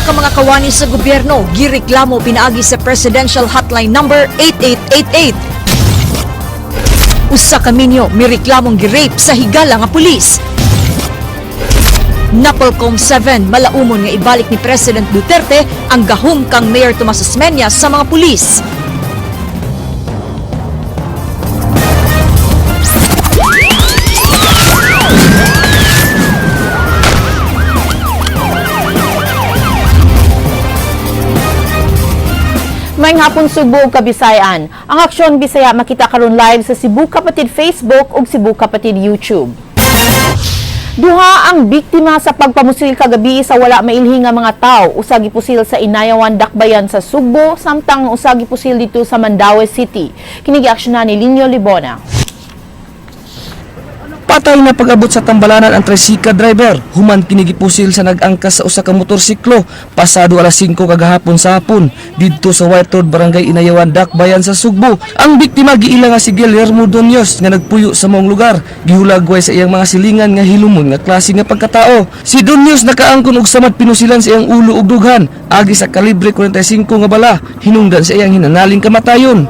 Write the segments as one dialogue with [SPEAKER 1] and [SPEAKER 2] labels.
[SPEAKER 1] ka mga kawani sa gobyerno gireklamo pinaagi sa presidential hotline number 8888. Usa ka minyo mireklamong gi-rape sa higala nga pulis. Napolcom 7 malaumon nga ibalik ni President Duterte ang gahom kang Mayor Tomas Osmeña sa mga pulis.
[SPEAKER 2] May hapon, Subo ug Kabisayan. Ang Aksyon Bisaya makita karon live sa Cebu Kapatid Facebook ug Cebu Kapatid YouTube. Duha ang biktima sa pagpamusil kagabi sa wala mailhi nga mga tao. Usa gipusil sa Inayawan, Dakbayan sa Sugbo, samtang ang usa gipusil dito sa Mandaue City. Kini giaksyonan ni Linyo Libona.
[SPEAKER 3] Patay na pag-abot sa tambalanan ang tricycle driver. Human kini gipusil sa nag-angkas sa usa ka motorsiklo pasado alas 5 kagahapon sa hapon didto sa White Road, Barangay Inayawan, Dakbayan sa Sugbo. Ang biktima giila nga si Guillermo Donios nga nagpuyo sa maong lugar. Gihulagway sa iyang mga silingan nga hilumon nga klase nga pagkatao. Si Donios nakaangkon og samad pinusilan sa iyang ulo ug dughan agi sa kalibre 45 nga bala hinungdan sa iyang hinanaling kamatayon.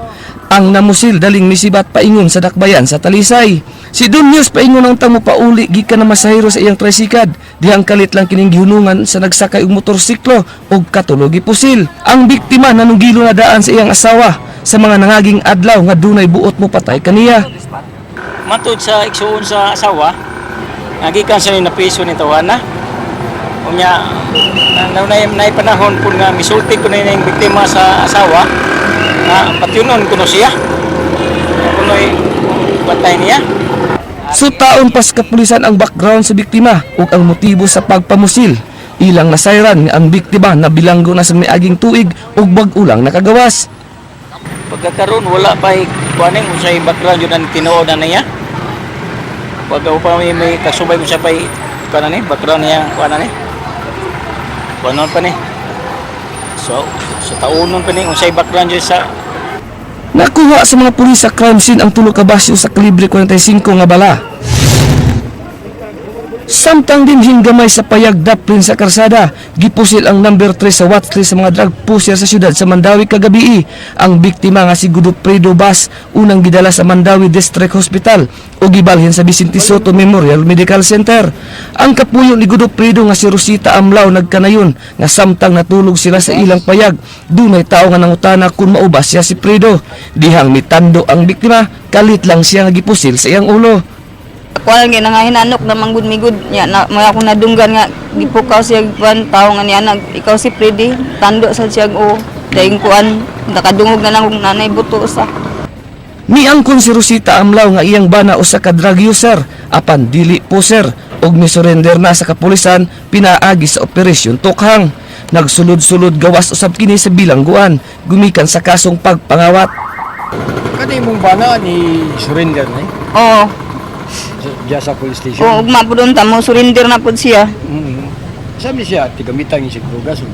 [SPEAKER 3] Ang namusil daling misibat paingon sa Dakbayan sa Talisay. Si Dunyos paingon ang tamo pauli gikan na masahero sa iyang trisikad. Dihang kalit lang kining gihunungan sa nagsakay og motorsiklo og katulo gipusil. Ang biktima nanugilo na daan sa iyang asawa sa mga nangaging adlaw nga dunay buot mo patay kaniya.
[SPEAKER 4] Matod sa igsuon sa asawa, nagikan siya ni napiso ni tawana. Unya na na, na, panahon po nga misulti ko na yung biktima sa asawa nga patyunon kuno siya. Kuno'y batay niya.
[SPEAKER 3] Sutaon pas kapulisan ang background sa biktima ug ang motibo sa pagpamusil. Ilang nasayran nga ang biktima nabilanggo na sa miaging tuig ug bag-o lang nakagawas.
[SPEAKER 4] Pagkakaroon wala pa kuaning unsay background yun ang tinuod na niya. Pagka pa may kasubay mo siya pa kuan ni background niya kuan ni. Kuanon pa ni. So sa taonon pa ni unsay background yun sa
[SPEAKER 3] Nakuha sa mga pulis sa crime scene ang tulo ka basyo sa kalibre 45 nga bala. Samtang dinhing gamay sa payag daplin sa karsada, gipusil ang number 3 sa watchlist sa mga drug pusher sa syudad sa Mandawi kagabi. Ang biktima nga si Gudopredo Bas unang gidala sa Mandawi District Hospital o gibalhin sa Vicente Soto Memorial Medical Center. Ang kapuyo ni Gudopredo nga si Rosita Amlao nagkanayon nga samtang natulog sila sa ilang payag, dunay tao nga nangutana kung mauba siya si Predo. Dihang mitando ang biktima, kalit lang siya nga gipusil sa iyang ulo.
[SPEAKER 5] Kuan gyud nga hinanok na manggud migud nya na mga akong nadunggan nga gipukaw siya kuan tao nga niya nag ikaw si Freddy tando sa siya o dayon kuan nakadungog na lang og nanay buto sa.
[SPEAKER 3] Miangkon si Rosita Amlao nga iyang bana usa ka drug user apan dili po sir og misurrender na sa kapulisan pinaagi sa Operasyon Tokhang. Nagsulod-sulod gawas usab kini sa bilangguan gumikan sa kasong pagpangawat.
[SPEAKER 6] Kada imong bana ni surrender ni
[SPEAKER 5] Oo.
[SPEAKER 6] Diya sa police station.
[SPEAKER 5] O ugma pud unta mo surrender na pud siya.
[SPEAKER 6] Sabi siya tigamitan ni sig drogas.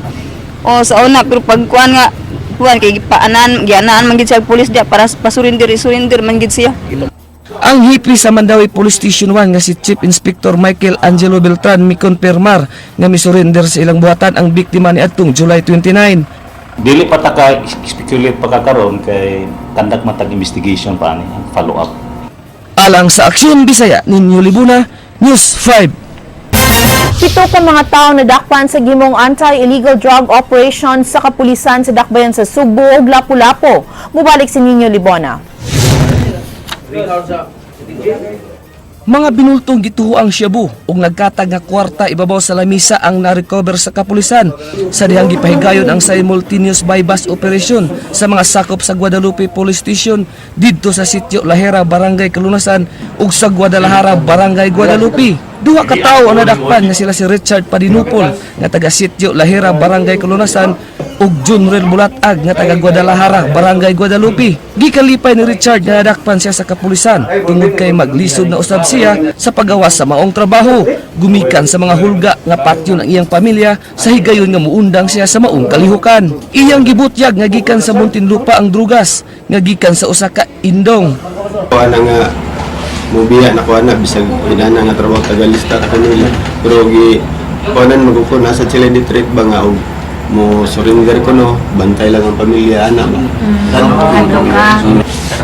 [SPEAKER 5] O sa una pero pag kuan nga kuan kay gipaanan gianaan man gid siya og pulis diya para pasurrender surrender man gid siya.
[SPEAKER 3] Ang hipi sa Mandawi Police Station 1 nga si Chief Inspector Michael Angelo Beltran mikonfirmar nga misurrender sa ilang buhatan ang biktima ni adtong July 29.
[SPEAKER 7] Dili pa ta ka speculate pa ka karon kay kandak matag investigation pa ani follow up.
[SPEAKER 3] Alang sa Aksyon Bisaya, Ninyo Libuna, News 5.
[SPEAKER 2] 7 ka mga tao nadakpan sa gimong anti-illegal drug operation sa kapulisan sa Dakbayan sa Sugbo ug Lapu-Lapu. Mubalik si Nino Libona.
[SPEAKER 3] Mga binultong gituho ang shabu ug nagkatag nga kwarta ibabaw sa lamisa ang na-recover sa kapulisan sa dihang gipahigayon ang simultaneous buy-bust operation sa mga sakop sa Guadalupe Police Station didto sa sitio Lahera, Barangay Kalunasan ug sa Guadalajara, Barangay Guadalupe. Duha ka tawo ang nadakpan nga sila si Richard Padinupol nga taga sitio Lahera, Barangay Kalunasan ug Junrel Bulatag nga taga Guadalajara, Barangay Guadalupe. Gikalipay ni Richard nga nadakpan siya sa kapulisan tungod kay maglisod na usab siya sa pagawas sa maong trabaho, gumikan sa mga hulga nga patyon ang iyang pamilya sa higayon nga muundang siya sa maong kalihukan. Iyang gibutyag nga gikan sa Muntinlupa ang drugas nga gikan sa usa ka indong.
[SPEAKER 8] Ana nga mubiya na ko ana bisag inana nga trabaho tagalista ta kanila pero gi kuanan magukon nasa sila di treat ba nga og Mo surrender ko, no, bantay lang ang pamilya ana ba.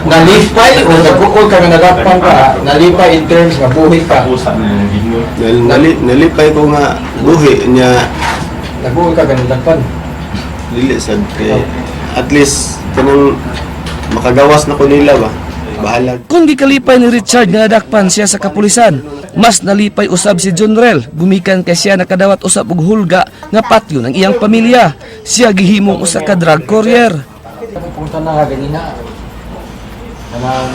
[SPEAKER 6] Nalipay o nagukol ka nga nadakpan ka, nalipay in terms nga buhi ka.
[SPEAKER 8] Nalipay ko nga buhi niya.
[SPEAKER 6] Nagukol ka nga nadakpan.
[SPEAKER 8] Dili sad kay at least kanang makagawas na ko nila ba. Bahala.
[SPEAKER 3] Kung gikalipay ni Richard nga nadakpan siya sa kapulisan, mas nalipay usab si John Rel gumikan kay siya nakadawat usab og hulga nga patyon ang iyang pamilya. Siya gihimong usa ka drug courier.
[SPEAKER 6] Punta na ka ganina. Kanang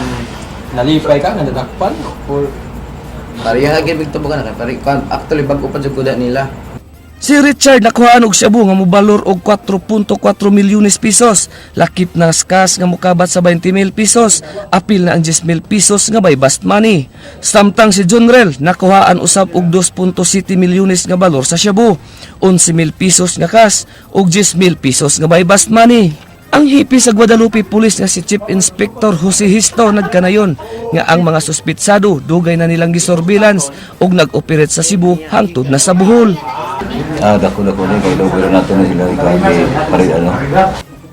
[SPEAKER 6] nalipay ka nga nadakpan or
[SPEAKER 9] Pareha gyud bigto na kay pare actually bag-o pa jud kuda nila.
[SPEAKER 3] Si Richard nakuhaan og shabu nga mobalor og 4.4 milyones pesos, lakip na cash nga mokabat sa 20,000 pesos, apil na ang 10,000 pesos nga buy bust money. Samtang si John Rel nakuhaan usab og 2.7 milyones nga balor sa shabu, 11,000 pesos nga cash ug 10,000 pesos nga buy bust money. Ang hipi sa Guadalupe Police nga si Chief Inspector Jose Histo nagkanayon nga ang mga suspitsado dugay na nilang gisurveillance ug nag-operate sa Cebu hangtod na sa Bohol.
[SPEAKER 10] Ah, dako-dako ni kay pero nato na sila ikabi pare ano.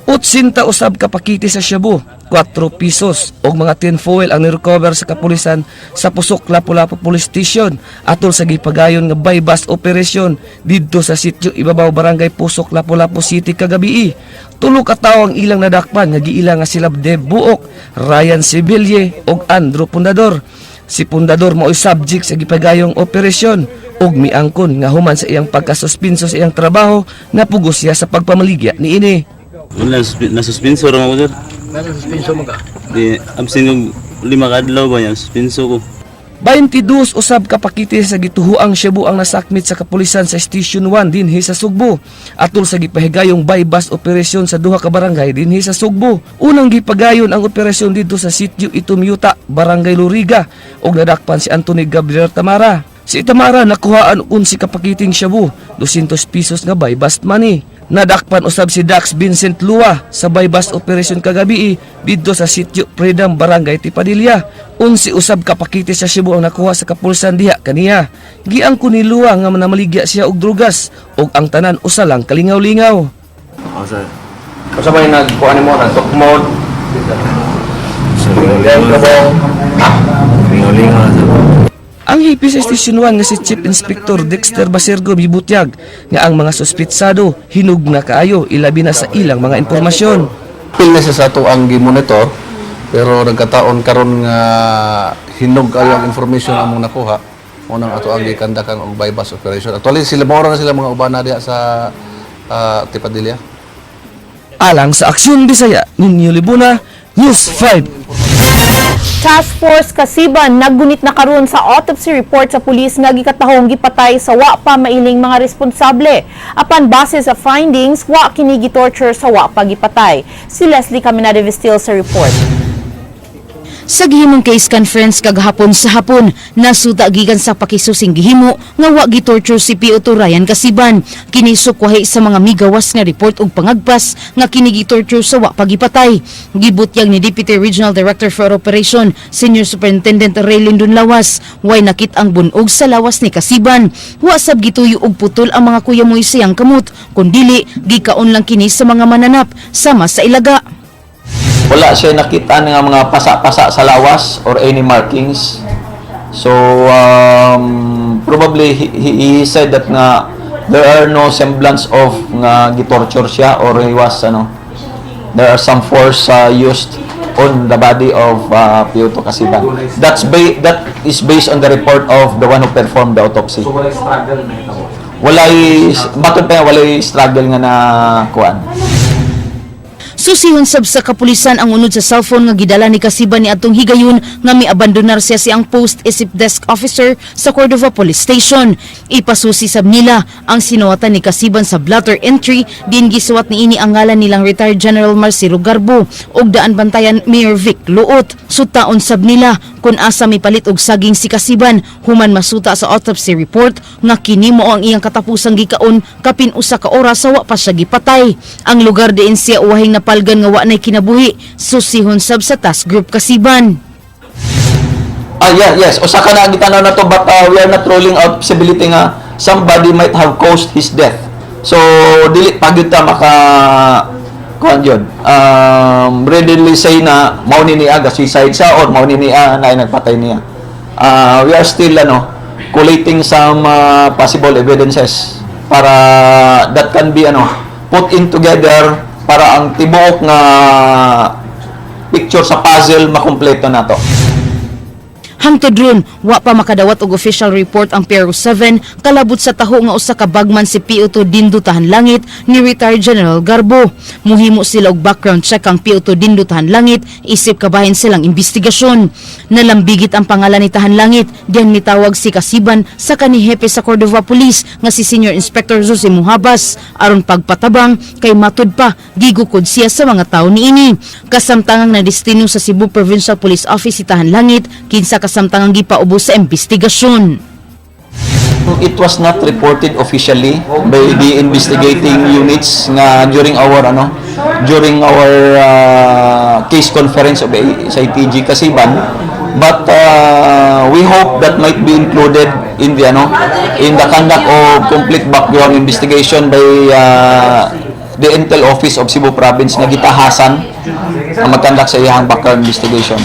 [SPEAKER 3] 80 usab ka pakite sa shabu, 4 pesos og mga tin foil ang nirecover sa kapulisan sa Pusok, Lapu-Lapu Police Station atol sa gipagayon nga buy-bust operation didto sa sitio Ibabaw, Barangay Pusok, Lapu-Lapu City kagabii. Tulo ka tawo ang ilang nadakpan nga giila nga sila Deb Buok, Ryan Sibilye ug Andrew Pundador. Si Pundador mao'y subject sa gipagayong operasyon ug miangkon nga human sa iyang pagkasuspinso sa iyang trabaho napugos siya sa pagpamaligya niini.
[SPEAKER 7] Wala, nasuspenso ra mo, sir.
[SPEAKER 6] Nasa suspenso mo ka.
[SPEAKER 7] Di absent og 5 ka adlaw ba yan, suspenso ko.
[SPEAKER 3] 22 usab ka pakite sa gituhuang shabu ang nasakmit sa kapulisan sa Station 1 dinhi sa Sugbo. Atol sa gipahigayong buy-bust operasyon sa duha ka barangay dinhi sa Sugbo. Unang gipagayon ang operasyon didto sa sitio Itumyuta, Barangay Luriga ug nadakpan si Anthony Gabriel Tamara. Si Tamara nakuhaan og 11 ka pakiting shabu, 200 pesos nga buy-bust money. Nadakpan usab si Dax Vincent Lua sa buy-bust operation kagabi didto sa sitio Predam, Barangay Tipadilla. 11 usab ka pakite sa shabu ang nakuha sa kapulsan diha kaniya. Giangko ni Lua nga namaligya siya og drugas ug ang tanan usa lang kalingaw-lingaw.
[SPEAKER 10] Oh, sir.
[SPEAKER 9] Unsa may nagkuan nimo nagtukmod?
[SPEAKER 10] Lingaw-lingaw, sir.
[SPEAKER 3] Ang hipi sa Station 1 nga si Chief Inspector Dexter Basergo mibutyag nga ang mga suspitsado hinog na kaayo, ilabi na sa ilang mga impormasyon.
[SPEAKER 11] Pil na siya sa ato ang gimonitor pero nagkataon karon nga hinog ayo ang information among nakuha mo nang ato ang gikandakan og buy-bust operation. Actually sila mao ra na sila mga ubana diha sa Tipadilla.
[SPEAKER 3] Alang sa Aksyon Bisaya, Ninyo Libuna, News 5.
[SPEAKER 2] Task Force Kasiban naggunit na karon sa autopsy report sa pulis nga gikatahong gipatay sa wa pa mailing mga responsable. Apan base sa findings, wa kini gitorture sa wa pa gipatay. Si Leslie Caminada Vestil sa report.
[SPEAKER 1] Sa gihimong case conference kagahapon sa hapon, nasuta gikan sa pakisusing gihimo nga wa gitorture si PO2 Ryan Kasiban. Kini sukwahi sa mga migawas nga report og pangagpas nga kini gitorture sa wa pagipatay. Gibutyag ni Deputy Regional Director for Operation, Senior Superintendent Raylene Dunlawas, way nakit ang bunog sa lawas ni Kasiban. Wa sab gituyo og putol ang mga kuyamoy siyang kamot, kundili gikaon lang kini sa mga mananap sama sa ilaga.
[SPEAKER 9] Wala siya nakita nga mga pasa-pasa sa lawas or any markings. So probably he said that nga there are no semblance of nga gitorture siya or he was ano, there are some force used on the body of PO2 Kasiban. That is based on the report of the one who performed the autopsy.
[SPEAKER 7] So wala struggle na ito.
[SPEAKER 9] Walay matod pa nga walay struggle nga na kuan.
[SPEAKER 1] Susihon sab sa kapulisan ang unod sa cellphone nga gidala ni Kasiban ni atong higayon nga miabandonar siya siyang post isip desk officer sa Cordova Police Station. Ipasusi sab nila ang sinuwatan ni Kasiban sa blotter entry din gisuwat niini ang ngalan nilang retired General Marcelo Garbo ug daan bantayan Mayor Vic Luot. Sutaon sab nila kung asa mipalit og saging si Kasiban human masuta sa autopsy report nga kini mao ang iyang katapusang gikaon kapin usa ka oras sa wa pa siya gipatay. Ang lugar diin siya uwahing napalgan nga wa nay kinabuhi, susihon sab sa task group Kasiban.
[SPEAKER 9] Ah, yeah, yes. Usa ka na ang gitanaw na to, but we are not ruling out possibility nga somebody might have caused his death. So dili pa gyud ta maka kuan yun, readily say na mao ni niya ga-suicide siya or mao ni niya na nagpatay niya. We are still ano, collating some possible evidences para that can be ano, put in together para ang tibuok nga picture sa puzzle makumpleto nato.
[SPEAKER 1] Hangtod ron, wa pa makadawat og official report ang PRO 7 kalabot sa taho nga usa ka bagman si PO2 Dindo Tahanlangit ni retired General Garbo. Muhimo sila og background check ang PO2 Dindo Tahanlangit isip kabahin silang investigasyon. Nalambigit ang pangalan ni Tahanlangit diyan mitawag si Kasiban sa kanihepe sa Cordova Police nga si Senior Inspector Jose Muhabas aron pagpatabang kay matud pa gigukod siya sa mga tao niini. Kasamtangang nadestino sa Cebu Provincial Police Office si Tahanlangit, kinsa kasamtangang gipaubos sa investigasyon.
[SPEAKER 9] It was not reported officially by the investigating units nga during our ano, during our case conference of SITG Kasiban, but we hope that might be included in the ano, in the conduct of complete background investigation by the Intel Office of Cebu Province nga gitahasan ang mag-conduct sa iyang background investigation.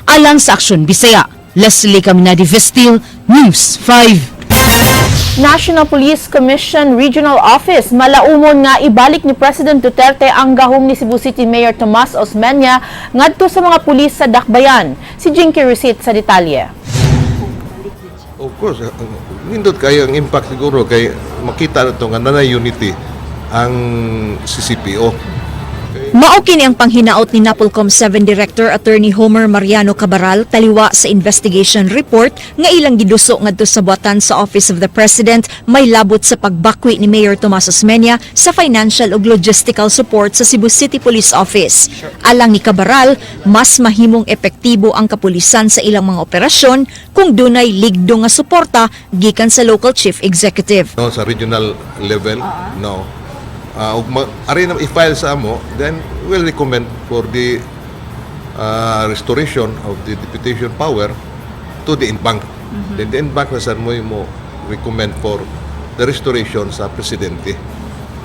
[SPEAKER 1] Alang sa Aksyon Bisaya, Leslie Caminadi Vestil, News 5.
[SPEAKER 2] National Police Commission Regional Office malaumon nga ibalik ni President Duterte ang gahom ni Cebu City Mayor Tomas Osmeña ngadto sa mga pulis sa Dakbayan. Si Jinky Rusit sa detalye.
[SPEAKER 12] Of course, nindot kayo ang impact siguro kay makita na to nga nanay unity ang CCPO.
[SPEAKER 13] Mao kini ang panghinaot ni Napolcom 7 Director Attorney Homer Mariano Cabaral taliwa sa investigation report nga ilang giduso ngadto sa buhatan sa Office of the President may labot sa pagbakwi ni Mayor Tomas Osmeña sa financial ug logistical support sa Cebu City Police Office. Alang ni Cabaral, mas mahimong epektibo ang kapulisan sa ilang mga operasyon kung dunay ligdo nga suporta gikan sa local chief executive.
[SPEAKER 12] No, sa regional level, no. Ug ari na i-file sa amo, then we'll recommend for the restoration of the deputation power to the en banc. Then the en banc na sad mo recommend for the restoration sa presidente.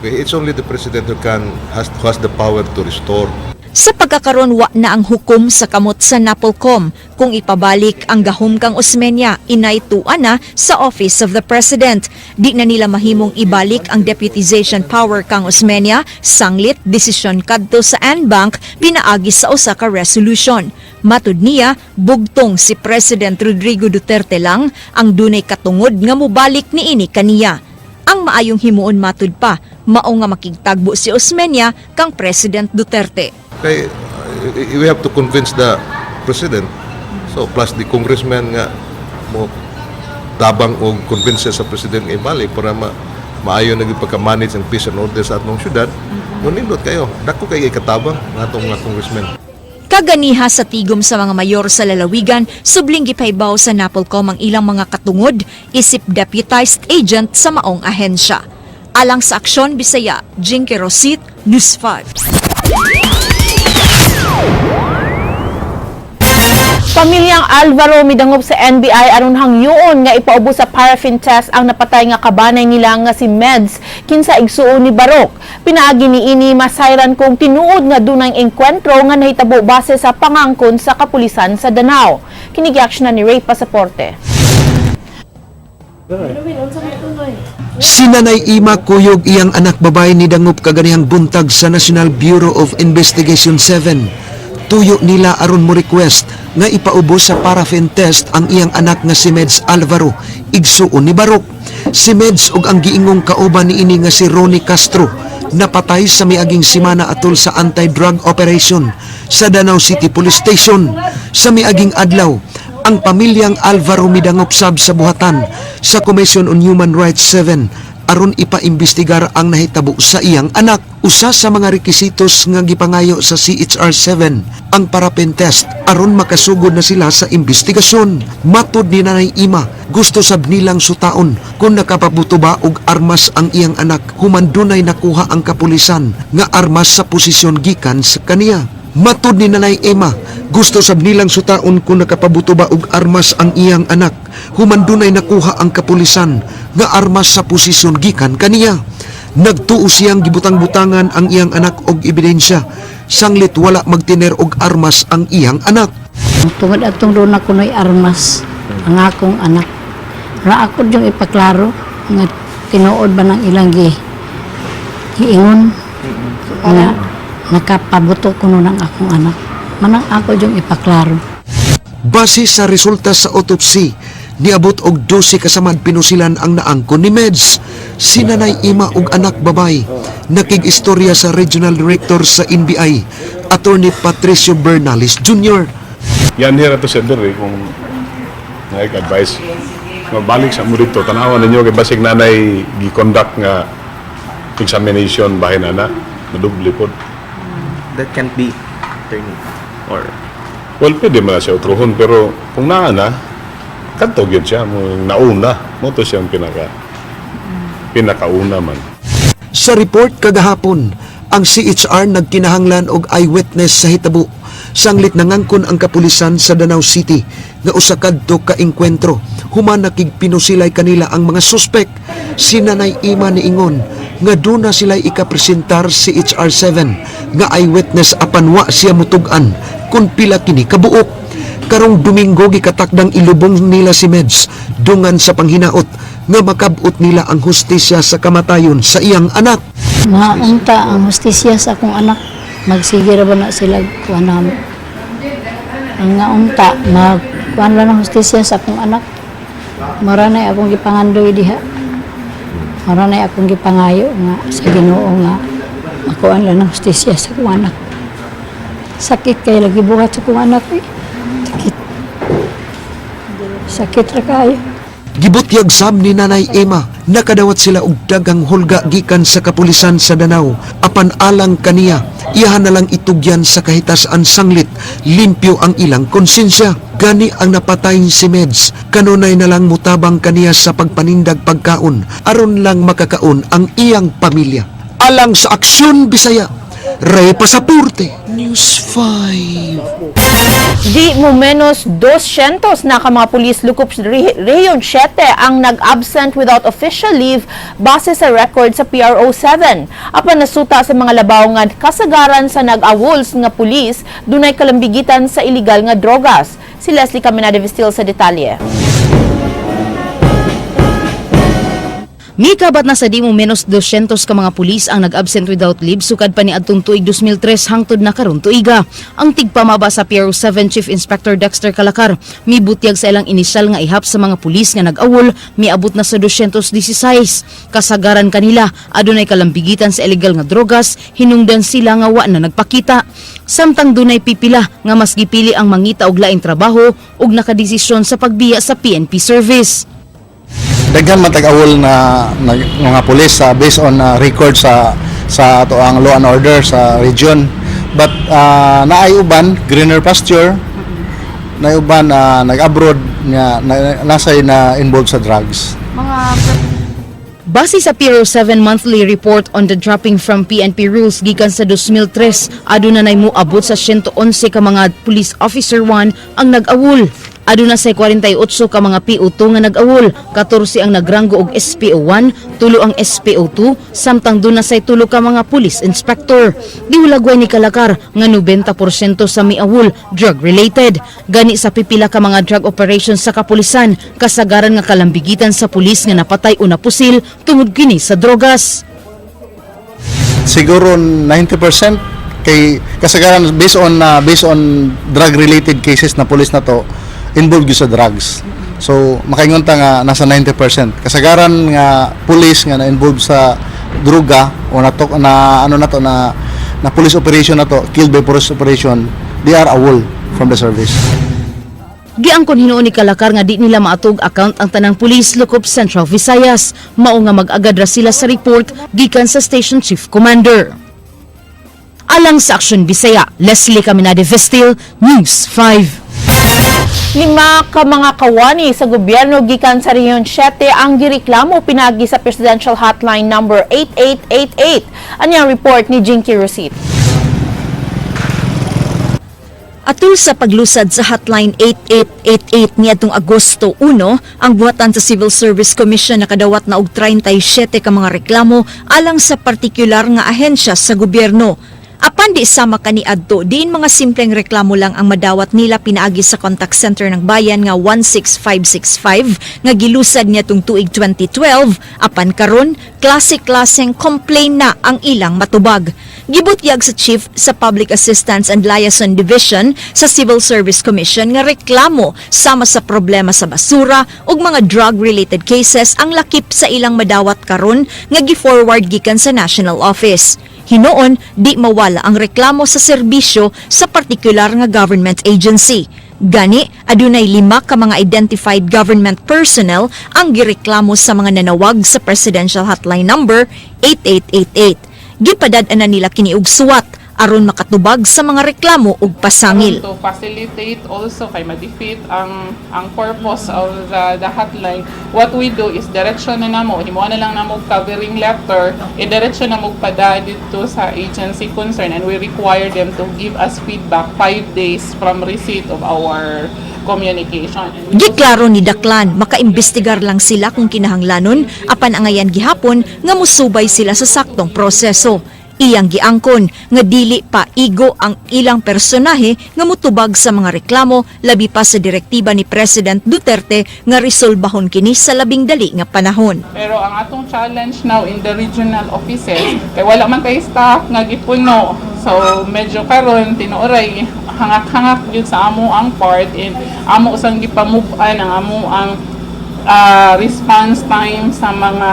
[SPEAKER 12] Okay, it's only the president who has the power to restore.
[SPEAKER 13] Sa pagkakaron, wa na ang hukom sa kamot sa Napolcom. Kung ipabalik ang gahom kang Osmeña, inaytuan na sa Office of the President. Di na nila mahimong ibalik ang deputization power kang Osmeña, sanglit desisyon kadto sa en banc pinaagi sa usa ka resolution. Matud niya, bugtong si President Rodrigo Duterte lang ang dunay katungod nga mobalik niini kaniya. Ang maayong himuon, matud pa, mao nga makigtagbo si Osmeña kang President Duterte.
[SPEAKER 12] Kay we have to convince the president. So plus the congressman nga mo tabang og convince sa president nga ibalik para maayo na gyud pagka-manage ang peace and order sa atong syudad. No, nindot kayo. Dako kay ikatabang nga atong mga congressmen.
[SPEAKER 13] Kaganiha sa tigom sa mga mayor sa lalawigan, subling gipahibaw sa Napolcom ang ilang mga katungod isip deputized agent sa maong ahensya. Alang sa Aksyon Bisaya, Jinky Rosit, News 5.
[SPEAKER 2] Pamilyang Alvaro midangop sa NBI aron hangyoon nga ipaubos sa paraffin test ang napatay nga kabanay nila nga si Meds, kinsa igsuon ni Barok. Pinaagi niini, masayran kung tinuod nga dunay engkwentro nga nahitabo base sa pangangkon sa kapulisan sa Danao. Kini na ni Ray Pasaporte.
[SPEAKER 14] Si Nanay Ima Kuyog, iyang anak babae, nidangop kaganihang buntag sa National Bureau of Investigation 7. Tuyo nila aron mo request nga ipaubos sa paraffin test ang iyang anak nga si Meds Alvaro, igsuon ni Barok. Si Meds ug ang giingong kauban niini nga si Ronnie Castro napatay sa miaging simana atol sa anti-drug operation sa Danao City Police Station. Sa miaging adlaw, ang pamilyang Alvaro midangop sab sa buhatan sa Commission on Human Rights 7 aron ipaimbestigar ang nahitabo sa iyang anak. Usa sa mga rekisitos nga gipangayo sa CHR 7 ang paraffin test aron makasugod na sila sa investigasyon. Matod ni Nanay Ima, gusto sab nilang sutaon kung nakapabuto ba og armas ang iyang anak human dunay nakuha ang kapulisan nga armas sa posisyon gikan sa kaniya. Matud ni Nanay Emma, gusto sab nilang sutaon kung nakapabuto ba og armas ang iyang anak. Human dunay nakuha ang kapulisan nga armas sa posisyon gikan kaniya. Nagtuo siyang gibutang-butangan ang iyang anak og ebidensya. Sanglit wala magtiner og armas ang iyang anak.
[SPEAKER 15] Tungod atong doon ako no'y armas, ang akong anak. Ra ako yung ipaklaro nga tinuod ba ng ilang giingon nga nakapabuto kuno ng akong anak. Manang ako yung ipaklaro.
[SPEAKER 14] Base sa resulta sa autopsy, niabot og 12 kasamad pinusilan ang naangkon ni Meds. Si Nanay Ima og anak babay, nakig-istorya sa Regional Director sa NBI, Attorney Patricio Bernales Jr.
[SPEAKER 12] Yan here ato sa diri kung nag-advise mabalik sa mo dito, tanawan ninyo kay basig nanay gi-conduct nga examination bahin ana madubli pod.
[SPEAKER 6] That can't be, attorney, or
[SPEAKER 12] Well, pwede man na siya utruhon, pero kung naa na kadto gyud siya mo nauna mo to siyang pinakauna man.
[SPEAKER 14] Sa report kagahapon, ang CHR nagkinahanglan og eyewitness sa hitabo. Sanglit nangangkon ang kapulisan sa Danao City nga usa kadto ka engkwentro. Human nakigpinusilay kanila ang mga suspek. Si Nanay Ima niingon nga duna sila ikapresentar si HR7 nga eyewitness apan wa siya mutug-an kung pila kini kabuok. Karong Domingo, gikatakdang ilubong nila si Meds dungan sa panghinaot nga makabot nila ang hustisya sa kamatayon sa iyang anak.
[SPEAKER 15] Maunta ang hustisya sa akong anak. Magsige ra ba na sila kuan na ang nga unta magkuan lang ang hustisya sa akong anak. Mara na akong gipangandoy diha. Mara na akong gipangayo nga sa Ginoo nga makuan lang ang hustisya sa akong anak. Sakit kay lagi buhat sa akong anak eh. Sakit. Sakit ra kayo.
[SPEAKER 14] Gibutyag sab ni Nanay Emma, nakadawat sila og dagang hulga gikan sa kapulisan sa Danao. Apan alang kaniya, iyahan na lang itugyan sa kahitas-an sanglit limpyo ang ilang konsensya. Gani ang napatay si Meds, kanunay na lang mutabang kaniya sa pagpanindag pagkaon aron lang makakaon ang iyang pamilya. Alang sa Aksyon Bisaya, Ray Pasaporte, News 5.
[SPEAKER 2] Di mo menos 200 na ka mga pulis lukop sa Region 7 ang nag-absent without official leave base sa record sa PRO 7. Apan nasuta sa mga labaw nga kasagaran sa nag-awuls nga pulis dunay kalambigitan sa illegal nga drogas. Si Leslie Caminada Vestil sa detalye.
[SPEAKER 1] Mikabat na sa di mo menos 200 ka mga pulis ang nag-absent without leave sukad pa ni adtong tuig 2003 hangtod na karon tuiga. Ang tigpamaba sa PRO 7, Chief Inspector Dexter Calakar, mibutyag sa ilang inisyal nga ihap sa mga pulis nga nag-awol, miabot na sa 216. Kasagaran kanila adunay kalambigitan sa illegal nga drogas, hinungdan sila nga wa na nagpakita. Samtang dunay pipila nga mas gipili ang mangita og laing trabaho ug nakadesisyon sa pagbiya sa PNP service.
[SPEAKER 11] Daghan man tag-awol na mga pulis sa based on record sa ato ang law and order sa region, but naay uban greener pasture, naay uban na nag-abroad nga na, nasay na involved sa drugs.
[SPEAKER 1] Base sa PRO 7 monthly report on the dropping from PNP rules gikan sa 2003, aduna nay moabot sa 111 ka mga police officer 1 ang nag-awol. Aduna sa 48 ka mga PO2 nga nag-awol, 14 ang nagranggo og SPO1, 3 ang SPO2, samtang duna say 3 ka mga police inspector. Gihulagway ni Kalakar nga 90% sa miawol drug related. Gani sa pipila ka mga drug operations sa kapulisan, kasagaran nga kalambigitan sa pulis nga napatay o napusil tungod kini sa drogas.
[SPEAKER 11] Siguro 90% kay kasagaran based on drug related cases na pulis na to involved gyud sa drugs. So makaingon ta nga nasa 90%. Kasagaran nga pulis nga na involved sa droga o na to, na ano na to na na police operation na to, killed by police operation, they are awol from the service.
[SPEAKER 1] Giangkon hinuon ni Kalakar nga di nila maatog account ang tanang pulis lukop Central Visayas. Mao nga mag-agad ra sila sa report gikan sa station chief commander. Alang sa Aksyon Bisaya, Leslie Caminade Vestil, News 5.
[SPEAKER 2] 5 ka mga kawani sa gobyerno gikan sa Region 7 ang gireklamo pinagi sa presidential hotline number 8888. Ani ang report ni Jinky Rosit.
[SPEAKER 13] Atul sa paglusad sa hotline 8888 niadtong Agosto 1, ang buhatan sa Civil Service Commission nakadawat na og 37 ka mga reklamo alang sa partikular nga ahensya sa gobyerno. Apan di sama kaniadto, diin mga simpleng reklamo lang ang madawat nila pinaagi sa contact center ng bayan nga 16565 nga gilusad niadtong tuig 2012, apan karon klase-klaseng complain na ang ilang matubag. Gibutyag sa chief sa Public Assistance and Liaison Division sa Civil Service Commission nga reklamo sama sa problema sa basura ug mga drug-related cases ang lakip sa ilang madawat karon nga gi-forward gikan sa national office. Hinuon, di mawala ang reklamo sa serbisyo sa partikular nga government agency. Gani, adunay lima ka mga identified government personnel ang gireklamo sa mga nanawag sa presidential hotline number 8888. Gipadad-an na nila kini og suwat aron makatubag sa mga reklamo ug pasangil.
[SPEAKER 16] To facilitate also kay ma-defeat ang purpose of the hotline, what we do is diretso na namo, himuan na lang namo covering letter, i-diretso na mo pada dito sa agency concerned, and we require them to give us feedback 5 days from receipt of our communication. And we
[SPEAKER 13] Giklaro ni Daklan, makaimbestigar lang sila kung kinahanglanon, apan angayan gihapon nga musubay sila sa saktong proseso. Iyang giangkon nga dili pa igo ang ilang personahe nga mutubag sa mga reklamo, labi pa sa direktiba ni President Duterte nga resolbahon kini sa labing dali nga panahon.
[SPEAKER 16] Pero ang atong challenge now in the regional offices, kay wala man kay staff nga gipuno. So medyo karon tinuoray hangak-hangak gyud sa amo ang part and amo sang gipamove-an ang amo ang response time sa mga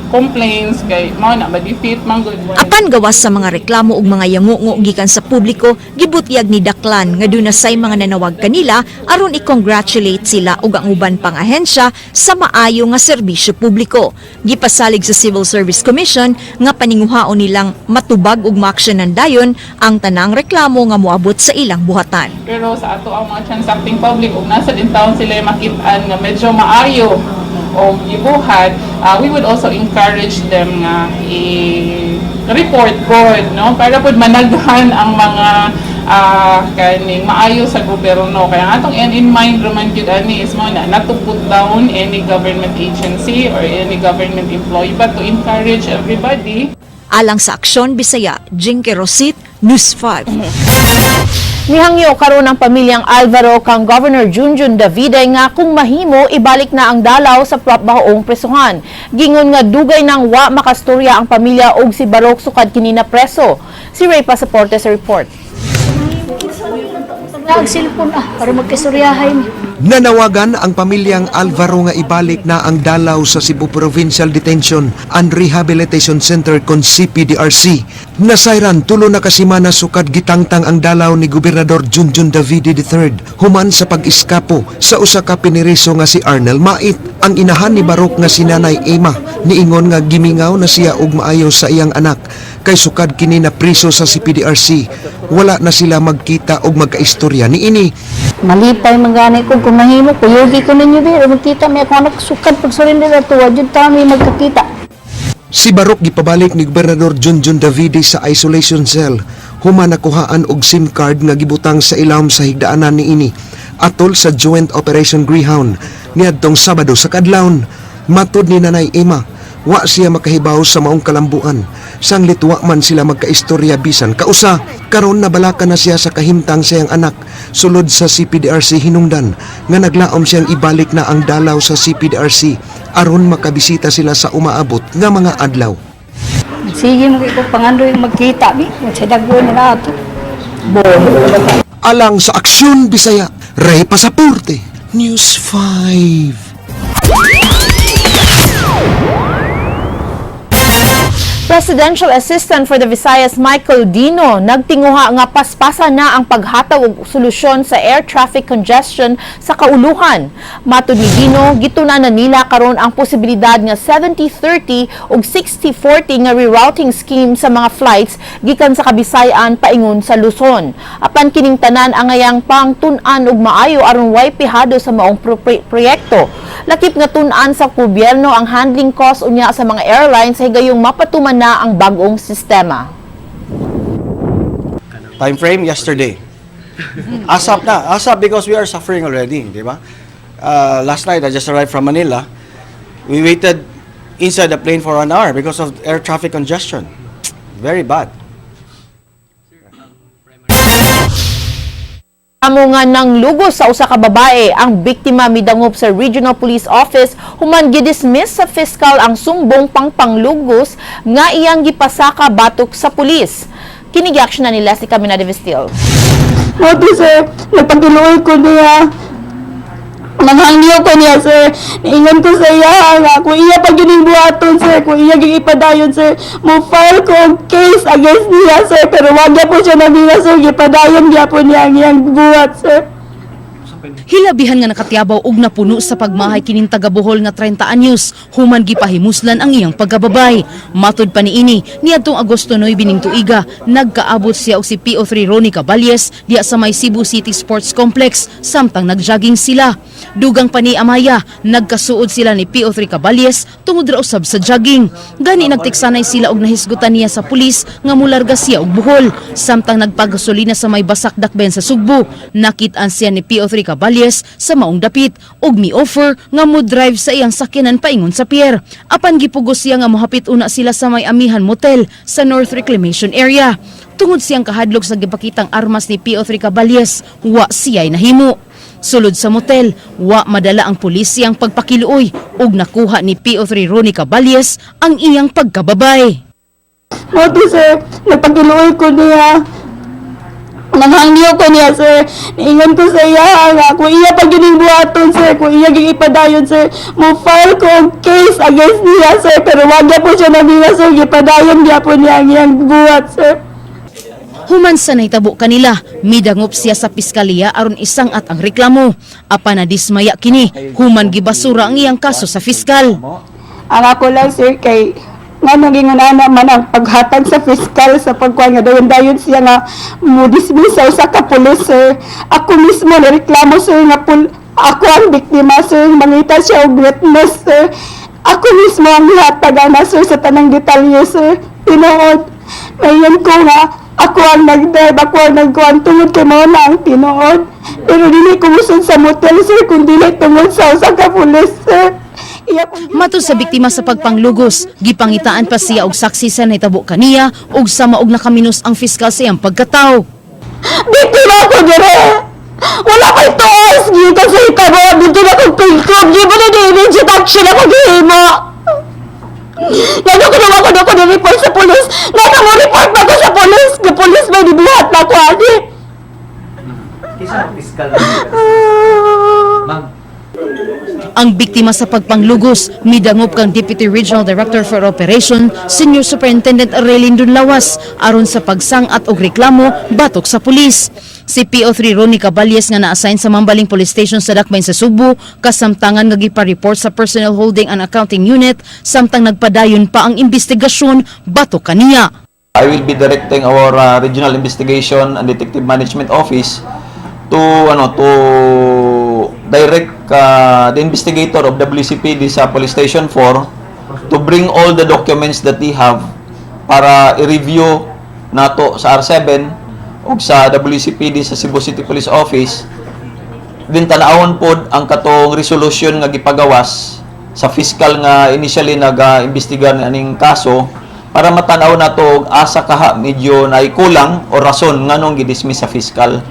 [SPEAKER 16] complaints kay mao na ma-defeat man gud.
[SPEAKER 13] Apan gawas sa mga reklamo ug mga yangungo gikan sa publiko, gibutyag ni Daklan nga duna say mga nanawag kanila aron i-congratulate sila ug ang uban pang ahensya sa maayo nga serbisyo publiko. Gipasalig sa Civil Service Commission nga paninguhaon nilang matubag ug maaksyonan dayon ang tanang reklamo nga moabot sa ilang buhatan.
[SPEAKER 16] Pero sa ato ang mga transacting public ug nasa din taon sila makit-an nga medyo maayo o gibuhat, we would also encourage them nga i-report gud, no, para pud managhan ang mga kaning maayo sa gobyerno. Kaya ang atong end in mind raman gyud ani is mao na not to put down any government agency or any government employee but to encourage everybody.
[SPEAKER 13] Alang sa Aksyon Bisaya, Jinky Rosit, News 5.
[SPEAKER 2] Nihangyo karon ang pamilyang Alvaro kang Governor Junjun Davide nga kung mahimo ibalik na ang dalaw sa bahoong presuhan. Gingon nga dugay nang wa makastorya ang pamilya og si Barok sukad kini na preso. Si Ray Pasaporte sa report.
[SPEAKER 15] Ang cellphone para magkistoryahay mi.
[SPEAKER 14] Nanawagan ang pamilyang Alvaro nga ibalik na ang dalaw sa Cebu Provincial Detention and Rehabilitation Center kon CPDRC. Nasayran 3 na kasimana sukad gitangtang ang dalaw ni Gobernador Junjun Davide III human sa pag-iskapo sa usa ka piniriso nga si Arnel Mait. Ang inahan ni Barok nga si Nanay Emma niingon nga gimingaw na siya og maayo sa iyang anak kay sukad kini na priso sa CPDRC. Wala na sila magkita og magkaistorya niini.
[SPEAKER 15] Malipay man gani ko kung mahimo, kuyugi ko ninyo di magkita mi akong anak sukad pag surrender ato, wa jud ta mi magkakita.
[SPEAKER 14] Si Barok gipabalik ni Gobernador Junjun Davide sa isolation cell human nakuhaan og SIM card nga gibutang sa ilawom sa higdaanan niini atol sa Joint Operation Greyhound niadtong Sabado sa kadlawon. Matud ni Nanay Emma, wa siya makahibaw sa maong kalambuan. Sanglit wa man sila magkaistorya bisan kausa. Karon nabalaka na siya sa kahimtang siyang anak sulod sa CPDRC hinungdan nga naglaom siyang ibalik na ang dalaw sa CPDRC aron makabisita sila sa umaabot nga mga adlaw.
[SPEAKER 15] Sige mo ko pangandoy magkita mi, sa dagwon na ato.
[SPEAKER 14] Alang sa Aksyon Bisaya, Ray Pasaporte, News 5.
[SPEAKER 2] Presidential Assistant for the Visayas Michael Dino nagtinguha nga paspasa na ang paghatag og solusyon sa air traffic congestion sa kauluhan. Matud ni Dino, gitun-an na nila karon ang posibilidad nga 70-30 ug 60-40 nga rerouting scheme sa mga flights gikan sa Kabisayan paingon sa Luzon. Apan kining tanan angayang pangtun-an og maayo aron way pihado sa maong proyekto. Lakip nga tun-an sa gobyerno ang handling cost unya sa mga airlines sa higayong mapatuman na ang bag-ong sistema.
[SPEAKER 8] Time frame yesterday. ASAP na, ASAP because we are suffering already, di ba? Last night, I just arrived from Manila. We waited inside the plane for an hour because of air traffic congestion. Very bad.
[SPEAKER 2] Amo nga nang lugos sa usa ka babae ang biktima midangop sa Regional Police Office human gidismiss sa fiscal ang sumbong pangpanglugos nga iyang gipasaka batok sa pulis. Kini action na ni Leslie Caminada Vestil.
[SPEAKER 17] Mao to, sir, nagpakiluoy ko niya. Nanghangyo ko niya, sir. Niingon ko sa iya nga kung iya pa gining buhaton, sir, kung iya ging ipadayon, sir, mo file ko og case against niya, sir, pero wag po siya nabila, sir, gipadayon gyapon niya ang iyang buhat, sir.
[SPEAKER 1] Hilabihan nga nakatiyabaw og napuno sa pagmahay kining taga Bohol nga 30 anyos human gipahimuslan ang iyang pagkababay. Matod pa niini, niadtong Agosto 9 ning tuiga, nagkaabot siya og si PO3 Ronnie Caballes diya sa may Cebu City Sports Complex samtang nagjogging sila. Dugang pa ni Amaya, nagkasuod sila ni PO3 Caballes tungod ra usab sa jogging. Gani nagtiksanay sila og nahisgutan niya sa pulis nga mularga siya og Bohol samtang nagpagasolina sa may Basak Dakbayan sa Sugbo. Nakit-an siya ni PO3 Caballes sa maong dapit og mi-offer nga mo drive sa iyang sakyanan paingon sa pier. Apan gipugos siya nga mohapit una sila sa may Amihan Motel sa North Reclamation Area. Tungod siyang kahadlok sa gipakitang armas ni PO3 Caballes, wa siya'y nahimo. Sulod sa motel, wa madala ang pulis siyang pagpakiluoy ug nakuha ni PO3 Ronnie Caballes ang iyang pagkababay.
[SPEAKER 17] Mao to, sir, nagpakiluoy ko niya. Nanghangyo ko niya, sir. Niingon ko sa iya nga kung iya pa gining buhaton, sir, kung iya ging ipadayon, sir, mo file ko og case against niya, sir, pero wag po siya nabila, sir, gipadayon gyapon niya ang iyang buhat, sir.
[SPEAKER 1] Human sa nahitabo kanila, midangop siya sa piskalya aron isang-at ang reklamo. Apan nadismaya kini, human gibasura ang iyang kaso sa fiskal.
[SPEAKER 17] Ang ako lang, sir, kay nga naging ana man ang paghatag sa fiscal sa pagkuhan nga dayon-dayon siya nga mo dismiss sa usa ka pulis, sir. Ako mismo nareklamo, sir, nga ako ang biktima, sir. Mangita siya og witness, sir. Ako mismo ang hatag ana, sir, sa tanang detalye, sir. Tinuod ngayon ko nga ako ang nag-drive, ako ang nagkuhan tungod kay mao na ang tinuod, pero dili ko musod sa motel, sir, kung dili tungod sa usa ka pulis, sir. Iya pong
[SPEAKER 1] Matod sa biktima sa pagpanglugos, gipangitaan pa siya og saksi sa nahitabo kaniya ug sama og nakaminos ang fiskal sa iyang pagkataw.
[SPEAKER 17] Biktima ako dire! Wala ko'y tuos! Gikan sa hitabo! Dito na kong pigkob! Di ba na immediate action ako gihimo? Ngano ko naman ko na ko ni-report sa pulis? Ngano mo report ba ko sa pulis? Ga pulis may dibuhat na ako, ani?
[SPEAKER 6] Kinsa fiscal? Ma'am.
[SPEAKER 1] Ang biktima sa pagpanglugos, midangop kang Deputy Regional Director for Operation, Senior Superintendent Raylene Dunlawas, aron sa pagsang-at og reklamo batok sa pulis. Si PO3 Ronnie Caballes nga na-assign sa Mambaling Police Station sa Dakbayan sa Sugbo, kasamtangan nga gipa-report sa Personnel Holding and Accounting Unit samtang nagpadayon pa ang investigasyon batok kaniya.
[SPEAKER 9] I will be directing our Regional Investigation and Detective Management Office to ano to direct the investigator of WCPD sa Police Station 4 to bring all the documents that they have para i-review nato sa R7 ug sa WCPD sa Cebu City Police Office. Din tan-awon pod ang katong resolution nga gipagawas sa fiscal nga initially naga-imbestigar ni aning kaso para matanaw nato og asa kaha medyo naikulang o rason nganong gidismiss sa fiscal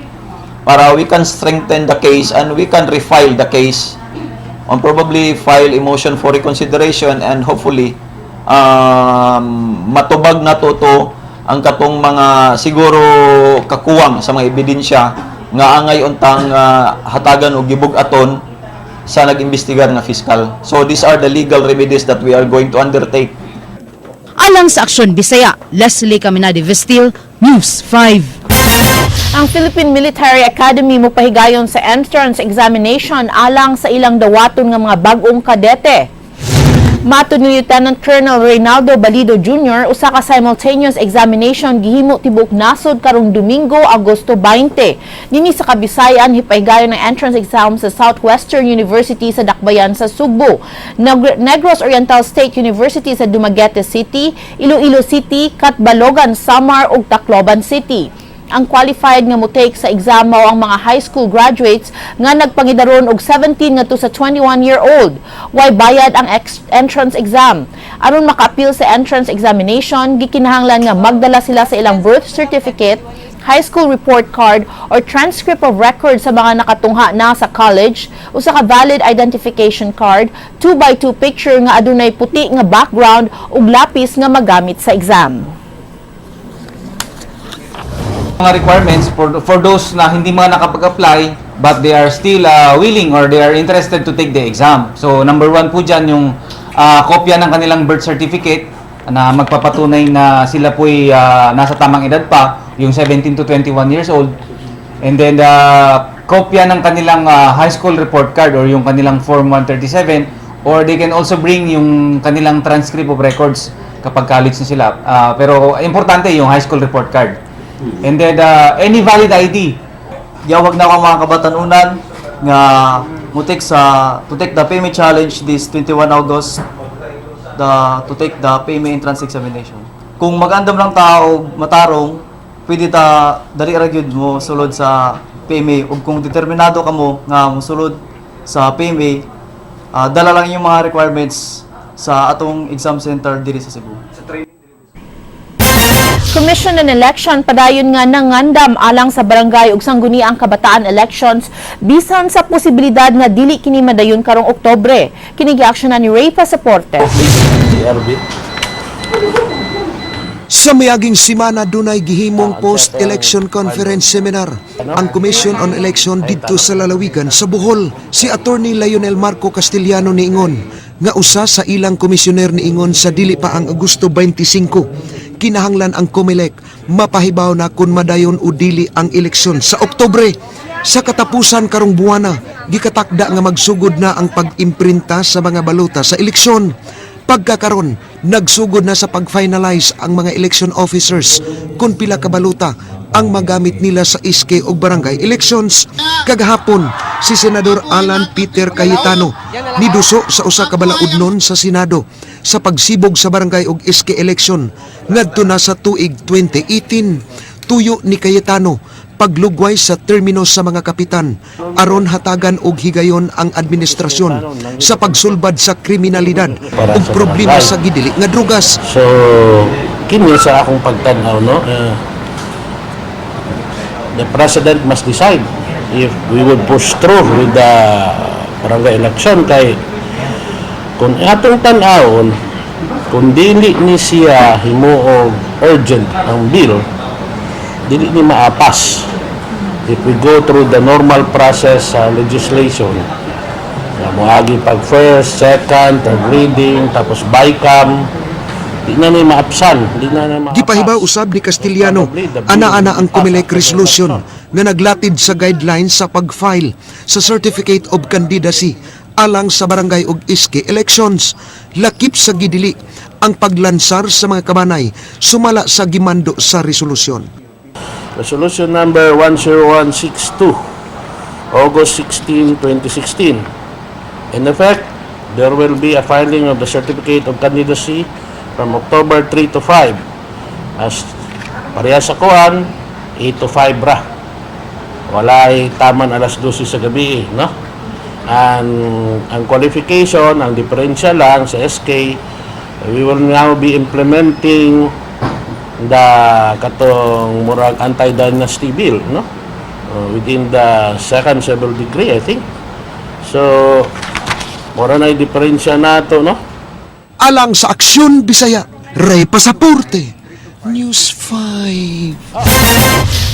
[SPEAKER 9] para we can strengthen the case and we can refile the case and probably file a motion for reconsideration and hopefully matubag na to ang katong mga siguro kakuwang sa mga ebidensya nga angay untang hatagan og gibug-aton sa nag-imbestigar nga fiscal. So these are the legal remedies that we are going to undertake.
[SPEAKER 1] Alang sa Aksyon Bisaya, Leslie Caminade Vestil, News 5.
[SPEAKER 2] Ang Philippine Military Academy mopahigayon sa entrance examination alang sa ilang dawaton nga mga bag-ong kadete. Matod ni Lieutenant Colonel Reynaldo Balido Jr., usa ka simultaneous examination gihimo tibuok nasod karong Domingo, Agosto 20. Nini sa Kabisayan hipahigayon ng entrance exam sa Southwestern University sa Dakbayan sa Sugbo, Negros Oriental State University sa Dumaguete City, Iloilo City, Catbalogan, Samar ug Tacloban City. Ang qualified nga mo-take sa exam mao ang mga high school graduates nga nagpangidaron og 17 ngadto sa 21 year old. Way bayad ang entrance exam. Aron maka-appeal sa entrance examination, gikinahanglan nga magdala sila sa ilang birth certificate, high school report card or transcript of record sa mga nakatungha na sa college, usa ka valid identification card, 2x2 picture nga adunay puti nga background ug lapis nga magamit sa exam.
[SPEAKER 18] Mga requirements for those na hindi mga nakapag-apply but they are still willing or they are interested to take the exam. So number one po dyan, yung kopya ng kanilang birth certificate na magpapatunay na sila po'y nasa tamang edad pa, yung 17 to 21 years old. And then the kopya ng kanilang high school report card or yung kanilang Form 137, or they can also bring yung kanilang transcript of records kapag college na sila. Pero importante yung high school report card. And then any valid ID.
[SPEAKER 19] Giyawag na ako mga kabatanunan nga mo-take sa to take the PMA challenge this 21 August, the to take the PMA entrance examination. Kung mag-andam lang tao matarong, pwede ta dali ra gyud mo sulod sa PMA, ug kung determinado ka mo nga mosulod sa PMA, dala lang yung mga requirements sa atong exam center diri sa Cebu.
[SPEAKER 2] Commission on Election padayon nga nangandam alang sa barangay ug sangguniang kabataan elections bisan sa posibilidad nga dili kini madayon karong Oktubre. Kini giaksyonan ni Ray Pasaporte.
[SPEAKER 11] DRB.
[SPEAKER 14] Sa miaging simana, dunay gihimong post-election conference seminar ang Commission on Election didto sa lalawigan sa Bohol. Si Attorney Lionel Marco Castillano niingon nga usa sa ilang komisyoner niingon sa dili pa ang Agosto 25, kinahanglan ang COMELEC mapahibaw na kung madayon o dili ang eleksyon sa Oktubre. Sa katapusan karong buwana, gikatakda nga magsugod na ang pag-imprinta sa mga balota sa eleksyon. Pagkakaron, nagsugod na sa pag-finalize ang mga election officers kung pila ka balota ang magamit nila sa SK ug barangay elections. Kagahapon, si Senador Alan Peter Cayetano niduso sa usa ka balaudnon sa Senado sa pagsibog sa barangay ug SK election ngadto na sa tuig 2018. Tuyo ni Cayetano, paglugway sa termino sa mga kapitan aron hatagan og higayon ang administrasyon sa pagsulbad sa kriminalidad ug problema sa gidili nga drugas.
[SPEAKER 7] So, kini sa akong pagtanaw, no, the president must decide if we would push through with the barangay election kay kung atong tan-awon, kung dili ni siya himuog urgent ang bill, dili ni maapas if we go through the normal process sa legislation na moagi pag first, second, third reading, tapos bicam, di na ni maapsan, di na ni maapas.
[SPEAKER 14] Gipahibaw usab ni Castillano, ana-ana ang COMELEC resolution nga naglatid sa guidelines sa pag-file sa Certificate of Candidacy alang sa barangay ug SK elections. Lakip sa gidili ang paglansar sa mga kabanay sumala sa gimando sa resolusyon.
[SPEAKER 7] Resolution number 10162, August 16, 2016. In effect, there will be a filing of the certificate of candidacy from October 3 to 5. As pareha sa kuan, 8 to 5 ra. Walay taman alas 12 sa gabi, eh, no? Ang qualification, ang diferensya lang sa SK, we will now be implementing the katong murag anti-dynasty bill, no? Within the second civil degree, I think. So, mura na yung diferensya nato, no?
[SPEAKER 14] Alang sa Aksyon Bisaya, Ray Pasaporte, News 5.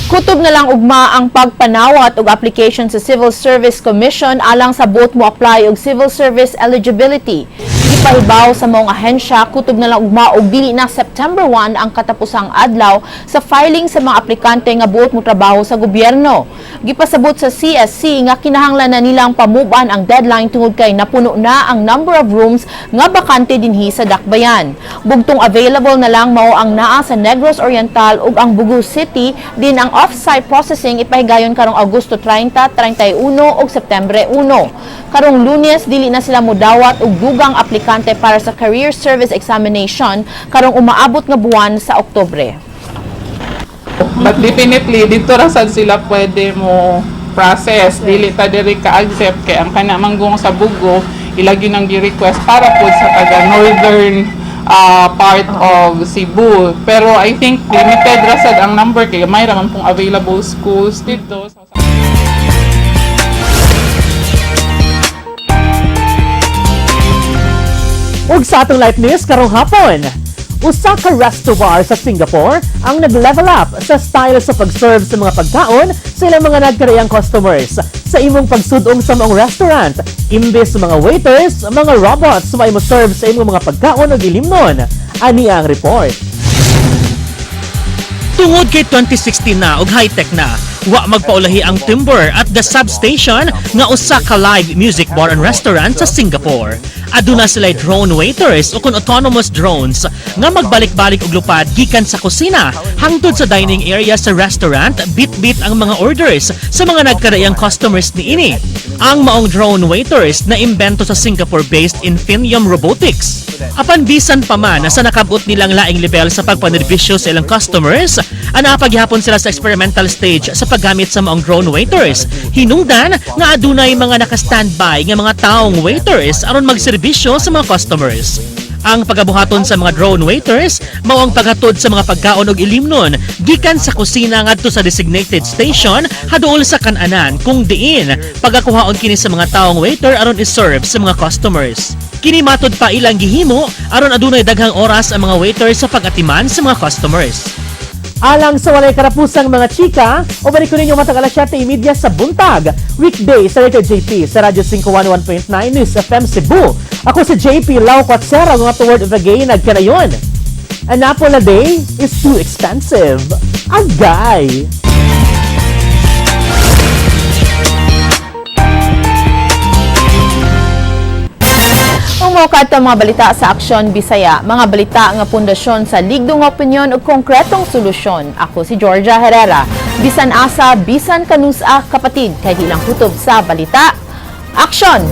[SPEAKER 2] Kutob na lang ugma ang pagpanawat og application sa Civil Service Commission alang sa buot mo apply og civil service eligibility. Gipahibaw sa maong ahensya, kutob na lang ugma og dili na September 1 ang katapusang adlaw sa filing sa mga aplikante nga buot mo trabaho sa gobyerno. Gipasabot sa CSC nga kinahanglan na nilang pamuban ang deadline tungod kay napuno na ang number of rooms nga bakante dinhi sa Dakbayan. Bugtong available na lang mao ang naa sa Negros Oriental ug ang Bogo City, din ang off-site processing ipahigayon karong Agosto 30, 31 ug Setyembre 1. Karong Lunes, dili na sila mudawat og dugang aplikante para sa Career Service Examination karong umaabot nga buwan sa Oktubre.
[SPEAKER 16] But definitely dito ra sad sila pwede mo process, dili ta diri ka accept kay ang kana manggong sa Bugo ilagi nang gi-request para pod sa taga northern part of Cebu. Pero I think limited ra sad ang number kay gamay ra man pong available schools dito. So,
[SPEAKER 20] Ug sa atong live news karong hapon, usa ka resto bar sa Singapore ang nag-level up sa style sa pag-serve sa mga pagkaon sa ilang mga nagkaraiyang customers. Sa imong pagsudong sa maong restaurant, imbes sa mga waiters, mga robots may mo serve sa imong mga pagkaon ug ilimnon. Ani ang report.
[SPEAKER 21] Tungod kay 2016 na ug high-tech na, wa magpaulahi ang Timber at the Substation nga usa ka live music bar and restaurant sa Singapore. Aduna sila drone waiters o kun autonomous drones nga magbalik-balik og lupad gikan sa kusina hangtod sa dining area sa restaurant, bit-bit ang mga orders sa mga nagkaraiyang customers niini. Ang maong drone waiters na imbento sa Singapore-based Infinium Robotics. Apan bisan pa man sa nakabot nilang laing level sa pagpanerbisyo sa ilang customers, anaa paghapon sila sa experimental stage sa paggamit sa maong drone waiters. Hinungdan nga adunay mga naka-standby nga mga taong waiters aron magserbisyo sa mga customers. Ang pagabuhaton sa mga drone waiters mao ang paghatod sa mga pagkaon og ilimnon gikan sa kusina ngadto sa designated station haduol sa kananan kung diin pagakuhaon kini sa mga taong waiter aron i-serve sa mga customers. Kini matod pa ilang gihimo aron adunay daghang oras ang mga waiter sa pag-atiman sa mga customers.
[SPEAKER 20] Alang sa walay karapusang mga chika, ubalik ko ninyo matag alas 7:30 sa buntag. Weekday sa Radio JP sa Radyo 511.9 News FM Cebu. Ako si JP Lau Quatsera, nga to word of the gay nagkanayon. An apple a day is too expensive. Agay!
[SPEAKER 2] Ug kadto mga balita sa Aksyon Bisaya, mga balita nga pundasyon sa ligdong opinyon ug konkretong solusyon. Ako si Georgia Herrera. Bisan asa, bisan kanus-a kapatid, kay ilang kutob sa balita. Aksyon!